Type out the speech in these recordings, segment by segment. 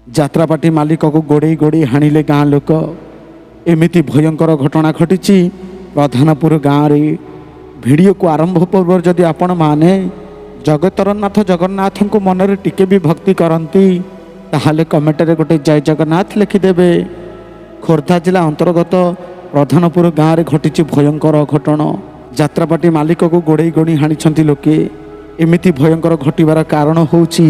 ଯାତ୍ରାପାର୍ଟି ମାଲିକକୁ ଗୋଡ଼େଇ ଗୋଡ଼େଇ ହାଣିଲେ ଗାଁ ଲୋକ। ଏମିତି ଭୟଙ୍କର ଘଟଣା ଘଟିଛି ପ୍ରଧାନପୁର ଗାଁରେ। ଭିଡ଼ିଓକୁ ଆରମ୍ଭ ପୂର୍ବରୁ ଯଦି ଆପଣମାନେ ଜଗତର ନାଥ ଜଗନ୍ନାଥଙ୍କୁ ମନରେ ଟିକେ ବି ଭକ୍ତି କରନ୍ତି, ତାହେଲେ କମେଣ୍ଟରେ ଗୋଟେ ଜୟ ଜଗନ୍ନାଥ ଲେଖିଦେବେ। ଖୋର୍ଦ୍ଧା ଜିଲ୍ଲା ଅନ୍ତର୍ଗତ ପ୍ରଧାନପୁର ଗାଁରେ ଘଟିଛି ଭୟଙ୍କର ଅଘଟଣ। ଯାତ୍ରାପାର୍ଟି ମାଲିକକୁ ଗୋଡ଼େଇ ଗୋଡ଼େଇ ହାଣିଛନ୍ତି ଲୋକେ। ଏମିତି ଭୟଙ୍କର ଘଟିବାର କାରଣ ହେଉଛି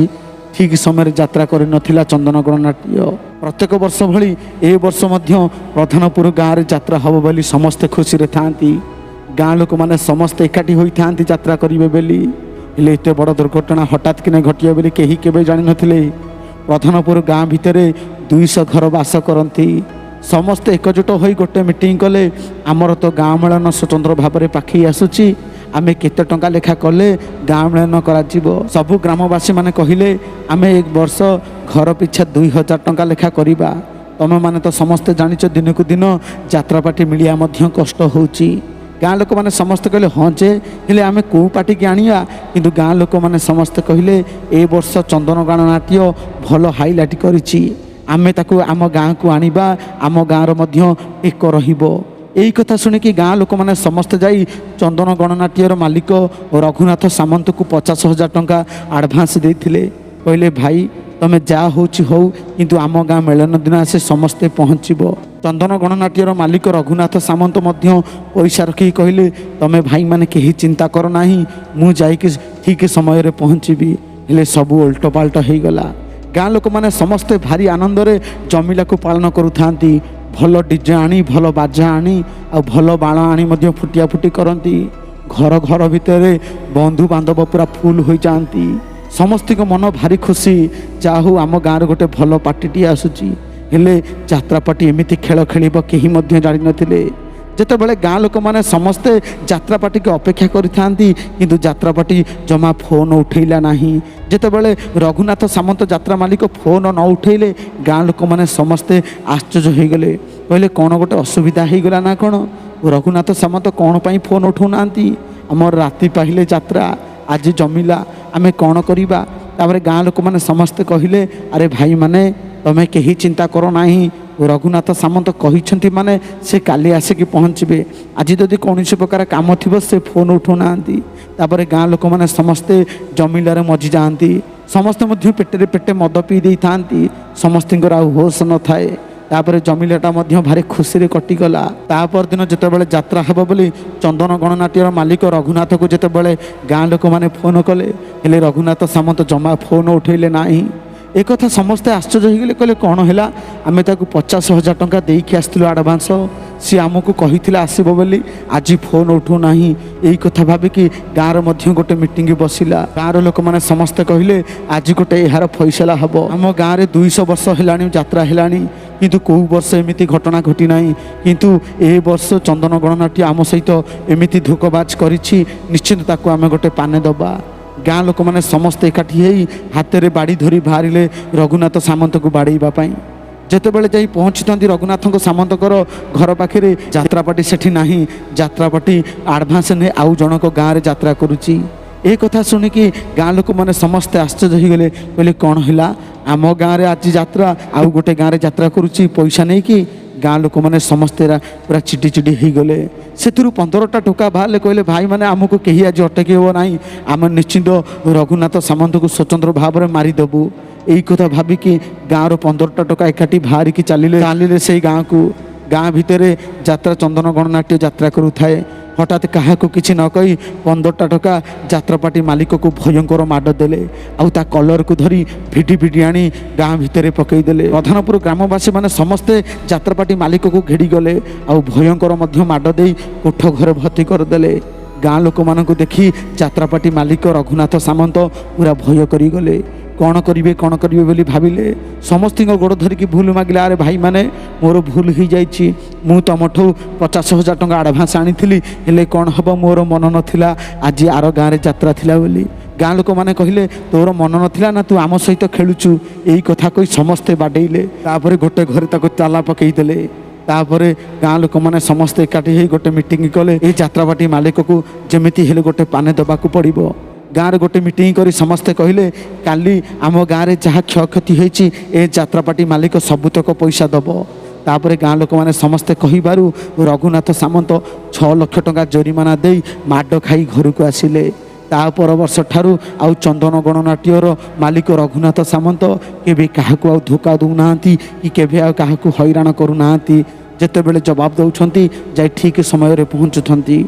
ଠିକ୍ ସମୟରେ ଯାତ୍ରା କରିନଥିଲା ଚନ୍ଦନ ଗଣନାଟ୍ୟ। ପ୍ରତ୍ୟେକ ବର୍ଷ ଭଳି ଏ ବର୍ଷ ମଧ୍ୟ ପ୍ରଧାନପୁର ଗାଁରେ ଯାତ୍ରା ହେବ ବୋଲି ସମସ୍ତେ ଖୁସିରେ ଥାଆନ୍ତି। ଗାଁ ଲୋକମାନେ ସମସ୍ତେ ଏକାଠି ହୋଇଥାନ୍ତି ଯାତ୍ରା କରିବେ ବୋଲି। ହେଲେ ଏତେ ବଡ଼ ଦୁର୍ଘଟଣା ହଠାତ୍ କିନା ଘଟିବ ବୋଲି କେହି କେବେ ଜାଣିନଥିଲେ। ପ୍ରଧାନପୁର ଗାଁ ଭିତରେ 200 ଘର ବାସ କରନ୍ତି। ସମସ୍ତେ ଏକଜୁଟ ହୋଇ ଗୋଟେ ମିଟିଂ କଲେ, ଆମର ତ ଗାଁ ମେଳନ ସ୍ୱତନ୍ତ୍ର ଭାବରେ ପାଖେଇ ଆସୁଛି, ଆମେ କେତେ ଟଙ୍କା ଲେଖା କଲେ ଗାଁ ମେଳନ କରାଯିବ? ସବୁ ଗ୍ରାମବାସୀମାନେ କହିଲେ, ଆମେ ଏକ ବର୍ଷ ଘର ପିଛା 2000 ଟଙ୍କା ଲେଖା କରିବା। ତମେମାନେ ତ ସମସ୍ତେ ଜାଣିଛ, ଦିନକୁ ଦିନ ଯାତ୍ରାପାଟି ମିଳିବା ମଧ୍ୟ କଷ୍ଟ ହେଉଛି। ଗାଁ ଲୋକମାନେ ସମସ୍ତେ କହିଲେ, ହଁ ଯେ, ହେଲେ ଆମେ କେଉଁ ପାର୍ଟିକି ଆଣିବା? କିନ୍ତୁ ଗାଁ ଲୋକମାନେ ସମସ୍ତେ କହିଲେ, ଏ ବର୍ଷ ଚନ୍ଦନ ଗଣନାଟ୍ୟ ଭଲ ହାଇଲାଇଟ୍ କରିଛି, ଆମେ ତାକୁ ଆମ ଗାଁକୁ ଆଣିବା, ଆମ ଗାଁର ମଧ୍ୟ ଏକ ରହିବ। ଏଇ କଥା ଶୁଣିକି ଗାଁ ଲୋକମାନେ ସମସ୍ତେ ଯାଇ ଚନ୍ଦନ ଗଣନାଟ୍ୟର ମାଲିକ ରଘୁନାଥ ସାମନ୍ତକୁ 50,000 ଟଙ୍କା ଆଡ଼ଭାନ୍ସ ଦେଇଥିଲେ। କହିଲେ, ଭାଇ, ତମେ ଯାହା ହେଉଛି ହଉ, କିନ୍ତୁ ଆମ ଗାଁ ମେଳନ ଦିନ ଆସି ସମସ୍ତେ ପହଞ୍ଚିବ। ଚନ୍ଦନ ଗଣନାଟ୍ୟର ମାଲିକ ରଘୁନାଥ ସାମନ୍ତ ମଧ୍ୟ ପଇସା ରଖିକି କହିଲେ, ତମେ ଭାଇମାନେ କେହି ଚିନ୍ତା କର ନାହିଁ, ମୁଁ ଯାଇକି ଠିକ୍ ସମୟରେ ପହଞ୍ଚିବି। ହେଲେ ସବୁ ଓଲଟ ପାଲଟ ହେଇଗଲା। ଗାଁ ଲୋକମାନେ ସମସ୍ତେ ଭାରି ଆନନ୍ଦରେ ଜମିଲାକୁ ପାଳନ କରୁଥାନ୍ତି। ଭଲ ଡିଜେ ଆଣି, ଭଲ ବାଜା ଆଣି ଆଉ ଭଲ ବାଣ ଆଣି ମଧ୍ୟ ଫୁଟିଆ ଫୁଟି କରନ୍ତି। ଘର ଘର ଭିତରେ ବନ୍ଧୁବାନ୍ଧବ ପୁରା ଫୁଲ ହୋଇଯାଆନ୍ତି। ସମସ୍ତଙ୍କ ମନ ଭାରି ଖୁସି, ଯାହା ହଉ ଆମ ଗାଁରେ ଗୋଟେ ଭଲ ପାର୍ଟିଟିଏ ଆସୁଛି। ହେଲେ ଯାତ୍ରା ପାର୍ଟି ଏମିତି ଖେଳ ଖେଳିବ କେହି ମଧ୍ୟ ଜାଣିନଥିଲେ। ଯେତେବେଳେ ଗାଁ ଲୋକମାନେ ସମସ୍ତେ ଯାତ୍ରା ପାର୍ଟିକୁ ଅପେକ୍ଷା କରିଥାନ୍ତି, କିନ୍ତୁ ଯାତ୍ରା ପାର୍ଟି ଜମା ଫୋନ୍ ଉଠେଇଲା ନାହିଁ। ଯେତେବେଳେ ରଘୁନାଥ ସାମନ୍ତ ଯାତ୍ରା ମାଲିକ ଫୋନ୍ ନ ଉଠେଇଲେ, ଗାଁ ଲୋକମାନେ ସମସ୍ତେ ଆଶ୍ଚର୍ଯ୍ୟ ହୋଇଗଲେ। କହିଲେ, କ'ଣ ଗୋଟେ ଅସୁବିଧା ହେଇଗଲା ନା କ'ଣ? ରଘୁନାଥ ସାମନ୍ତ କ'ଣ ପାଇଁ ଫୋନ୍ ଉଠଉନାହାନ୍ତି? ଆମର ରାତି ପାହିଲେ ଯାତ୍ରା, ଆଜି ଜମିଲା, ଆମେ କ'ଣ କରିବା? ତାପରେ ଗାଁ ଲୋକମାନେ ସମସ୍ତେ କହିଲେ, ଆରେ ଭାଇମାନେ, ତମେ କେହି ଚିନ୍ତା କର ନାହିଁ। ରଘୁନାଥ ସାମନ୍ତ କହିଛନ୍ତି ମାନେ ସେ କାଲି ଆସିକି ପହଞ୍ଚିବେ। ଆଜି ଯଦି କୌଣସି ପ୍ରକାର କାମ ଥିବ, ସେ ଫୋନ୍ ଉଠଉନାହାନ୍ତି। ତାପରେ ଗାଁ ଲୋକମାନେ ସମସ୍ତେ ଜମିଲାରେ ମଜି ଯାଆନ୍ତି। ସମସ୍ତେ ମଧ୍ୟ ପେଟରେ ପେଟେ ମଦ ପିଇ ଦେଇଥାନ୍ତି। ସମସ୍ତଙ୍କର ଆଉ ହୋସ ନଥାଏ। ତାପରେ ଜମିଲାଟା ମଧ୍ୟ ଭାରି ଖୁସିରେ କଟିଗଲା। ତା ପରଦିନ ଯେତେବେଳେ ଯାତ୍ରା ହେବ ବୋଲି ଚନ୍ଦନ ଗଣନାଟ୍ୟର ମାଲିକ ରଘୁନାଥକୁ ଯେତେବେଳେ ଗାଁ ଲୋକମାନେ ଫୋନ୍ କଲେ, ହେଲେ ରଘୁନାଥ ସାମନ୍ତ ଜମା ଫୋନ୍ ଉଠେଇଲେ ନାହିଁ। ଏକଥା ସମସ୍ତେ ଆଶ୍ଚର୍ଯ୍ୟ ହେଇଗଲେ। କହିଲେ, କ'ଣ ହେଲା? ଆମେ ତାକୁ 50,000 ଟଙ୍କା ଦେଇକି ଆସିଥିଲୁ ଆଡ଼ଭାନ୍ସ। ସିଏ ଆମକୁ କହିଥିଲା ଆସିବ ବୋଲି, ଆଜି ଫୋନ୍ ଉଠଉନାହିଁ। ଏଇ କଥା ଭାବିକି ଗାଁର ମଧ୍ୟ ଗୋଟେ ମିଟିଂ ବସିଲା। ଗାଁର ଲୋକମାନେ ସମସ୍ତେ କହିଲେ, ଆଜି ଗୋଟେ ଏହାର ଫଇସଲା ହେବ। ଆମ ଗାଁରେ 200 ବର୍ଷ ହେଲାଣି ଯାତ୍ରା ହେଲାଣି, କିନ୍ତୁ କେଉଁ ବର୍ଷ ଏମିତି ଘଟଣା ଘଟି ନାହିଁ। କିନ୍ତୁ ଏ ବର୍ଷ ଚନ୍ଦନ ଗଣନାଟ୍ୟ ଆମ ସହିତ ଏମିତି ଧୋକବାଜ କରିଛି, ନିଶ୍ଚିତ ତାକୁ ଆମେ ଗୋଟେ ପାନେ ଦେବା। ଗାଁ ଲୋକମାନେ ସମସ୍ତେ ଏକାଠି ହେଇ ହାତରେ ବାଡ଼ି ଧରି ବାହାରିଲେ ରଘୁନାଥ ସାମନ୍ତକୁ ବାଡ଼େଇବା ପାଇଁ। ଯେତେବେଳେ ଯାଇ ପହଞ୍ଚିଥାନ୍ତି ରଘୁନାଥଙ୍କ ସାମନ୍ତଙ୍କର ଘର ପାଖରେ, ଯାତ୍ରାପାଟି ସେଠି ନାହିଁ। ଯାତ୍ରାପାଟି ଆଡ଼ଭାନ୍ସ ନେଇ ଆଉ ଜଣଙ୍କ ଗାଁରେ ଯାତ୍ରା କରୁଛି। ଏ କଥା ଶୁଣିକି ଗାଁ ଲୋକମାନେ ସମସ୍ତେ ଆଶ୍ଚର୍ଯ୍ୟ ହେଇଗଲେ। କହିଲେ, କ'ଣ ହେଲା? ଆମ ଗାଁରେ ଆଜି ଯାତ୍ରା, ଆଉ ଗୋଟେ ଗାଁରେ ଯାତ୍ରା କରୁଛି ପଇସା ନେଇକି। ଗାଁ ଲୋକମାନେ ସମସ୍ତେ ପୁରା ଚିଡ଼ି ଚିଡ଼ି ହେଇଗଲେ। ସେଥିରୁ 15ଟା ଟୋକା ବାହାରିଲେ। କହିଲେ, ଭାଇମାନେ, ଆମକୁ କେହି ଆଜି ଅଟକି ହେବ ନାହିଁ। ଆମେ ନିଶ୍ଚିନ୍ତ ରଘୁନାଥ ସାମନ୍ତକୁ ସ୍ୱତନ୍ତ୍ର ଭାବରେ ମାରିଦେବୁ। ଏଇ କଥା ଭାବିକି ଗାଁର 15ଟା ଟୋକା ଏକାଠି ବାହାରିକି ଚାଲିଲେ ଚାଲିଲେ ସେଇ ଗାଁକୁ। ଗାଁ ଭିତରେ ଯାତ୍ରା ଚନ୍ଦନ ଗଣନାଟ୍ୟ ଯାତ୍ରା କରୁଥାଏ। ହଠାତ୍ କାହାକୁ କିଛି ନ କହି 15ଟା ଟୋକା ଯାତ୍ରାପାର୍ଟି ମାଲିକକୁ ଭୟଙ୍କର ମାଡ଼ ଦେଲେ ଆଉ ତା କଲରକୁ ଧରି ଭିଡ଼ି ଭିଡ଼ି ଆଣି ଗାଁ ଭିତରେ ପକେଇଦେଲେ। ପ୍ରଧାନପୁର ଗ୍ରାମବାସୀମାନେ ସମସ୍ତେ ଯାତ୍ରାପାର୍ଟି ମାଲିକକୁ ଘେଡ଼ିଗଲେ ଆଉ ଭୟଙ୍କର ମଧ୍ୟ ମାଡ଼ ଦେଇ କୋଠ ଘରେ ଭର୍ତ୍ତି କରିଦେଲେ। ଗାଁ ଲୋକମାନଙ୍କୁ ଦେଖି ଯାତ୍ରାପାର୍ଟି ମାଲିକ ରଘୁନାଥ ସାମନ୍ତ ପୁରା ଭୟ କରିଗଲେ। କ'ଣ କରିବେ, କ'ଣ କରିବେ ବୋଲି ଭାବିଲେ। ସମସ୍ତଙ୍କ ଗୋଡ଼ ଧରିକି ଭୁଲ ମାଗିଲେ, ଆରେ ଭାଇମାନେ, ମୋର ଭୁଲ ହେଇଯାଇଛି। ମୁଁ ତମଠୁ 50,000 ଟଙ୍କା ଆଡ଼ଭାନ୍ସ ଆଣିଥିଲି, ହେଲେ କ'ଣ ହେବ, ମୋର ମନ ନଥିଲା ଆଜି ଆର ଗାଁରେ ଯାତ୍ରା ଥିଲା ବୋଲି। ଗାଁ ଲୋକମାନେ କହିଲେ, ତୋର ମନ ନଥିଲା ନା ତୁ ଆମ ସହିତ ଖେଳୁଛୁ? ଏଇ କଥା କହି ସମସ୍ତେ ବାଡ଼େଇଲେ। ତାପରେ ଗୋଟେ ଘରେ ତାକୁ ତାଲା ପକେଇଦେଲେ। ତାପରେ ଗାଁ ଲୋକମାନେ ସମସ୍ତେ ଏକାଠି ହେଇ ଗୋଟେ ମିଟିଂ କଲେ, ଏଇ ଯାତ୍ରାପାର୍ଟି ମାଲିକକୁ ଯେମିତି ହେଲେ ଗୋଟେ ପାନେ ଦେବାକୁ ପଡ଼ିବ। ଗାଁରେ ଗୋଟେ ମିଟିଂ କରି ସମସ୍ତେ କହିଲେ କାଲି ଆମ ଗାଁରେ ଯାହା କ୍ଷୟକ୍ଷତି ହେଇଛି ଏ ଯାତ୍ରାପାର୍ଟି ମାଲିକ ସବୁତକ ପଇସା ଦେବ। ତାପରେ ଗାଁ ଲୋକମାନେ ସମସ୍ତେ କହିବାରୁ ରଘୁନାଥ ସାମନ୍ତ 6 ଲକ୍ଷ ଟଙ୍କା ଜୋରିମାନା ଦେଇ ମାଡ଼ ଖାଇ ଘରକୁ ଆସିଲେ। ତା ପର ବର୍ଷ ଠାରୁ ଆଉ ଚନ୍ଦନ ଗଣନାଟ୍ୟର ମାଲିକ ରଘୁନାଥ ସାମନ୍ତ କେବେ କାହାକୁ ଆଉ ଧୋକା ଦେଉନାହାନ୍ତି କି କେବେ ଆଉ କାହାକୁ ହଇରାଣ କରୁନାହାନ୍ତି। ଯେତେବେଳେ ଜବାବ ଦେଉଛନ୍ତି ଯାଇ ଠିକ୍ ସମୟରେ ପହଞ୍ଚୁଛନ୍ତି।